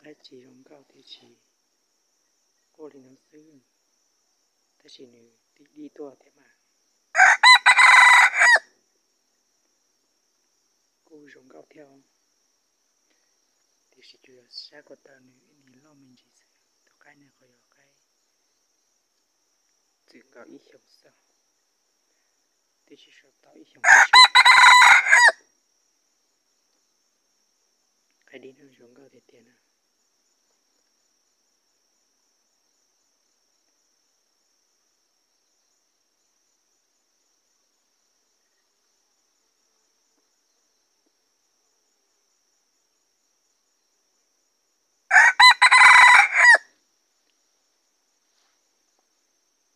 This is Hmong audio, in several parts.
Dab tsi zoo nkauj thiab tsis quaj li no xwb, tab sis nws twb dib tuaj thiab mas. Kuj zoo nkauj thiab, tiam sis tsuas yog sab ko taw nws ib niag loj me ntsis xwb. Tus qaib no qhov yog qaib txwm nkaus ib xyoos xwb, twb tsis tau ib xyoos. Qaib dib no zoo nkauj tiag tiag na.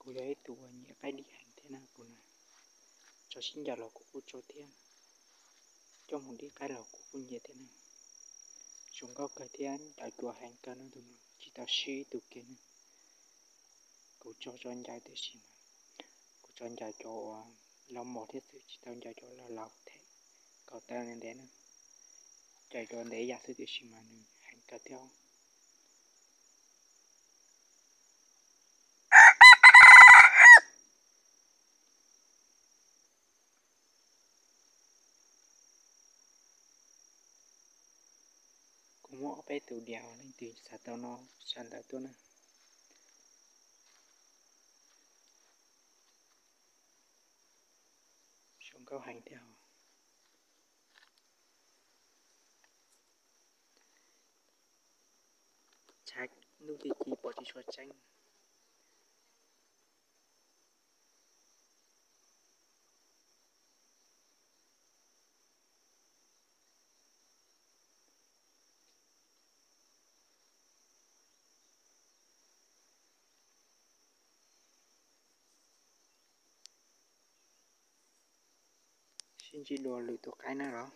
Kuv yog ib tug uas nyiam qaib dib heev thiab na, kuv na tso sib ncaws los kuv kuj tso thiab, coj mus dib qaib los kuv kuj nyiam thiab na. Zoo nkauj kawg thiab, ncaws cua heev kawg no, tus no tsis tau sib ib tug kiag na. Kuv tso tso ncaws tiam sis mas kuv tso ncaws cov uas laus mos thiab xwb, tsis tau ncaws cov laus laus them kom tau ntev na. Ncaws cov ntev yam xwb tiam sis mas nws heev kawg thiab. Kuv muaj ob peb tus diam, leej twg xav tau no sau ntawv tuaj na. Zoo nkauj heev thiab. Tshav ntuj ci ci pom tsis tshua tseeb. Sib ntsib dua lwm tus qaib na los.